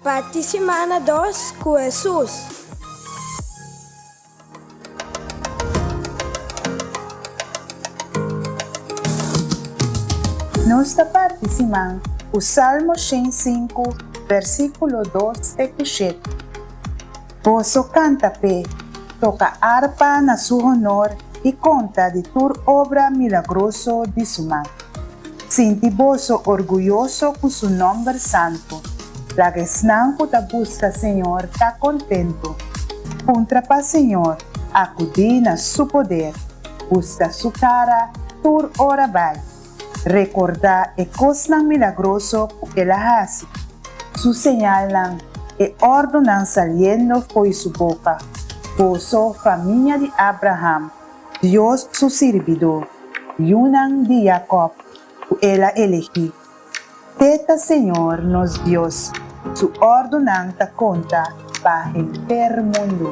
Parti simana dos ku Hesus. Nos ta parti siman ku Salmo 105, versíkulo 2 te ku 7. Boso kanta p'e, toka arpa na su honor i konta di tur obra milagroso di su man. Sinti boso orguyoso ku su nòmber santu. Laga esnan ku ta buska Señor ta kontentu. Puntra pa Señor, akudí na su poder, buska su kara tur ora bai. Rekordá e kosnan milagroso ku el a hasi, su señalnan, e òrdunan saliendo fo'i su boka. Boso, famia di Abraham, Dios su sirbidó, yunan di Jakòb, ku el a elegí. Te ta Señor nos Dios, su òrdunan ta konta pa henter mundu.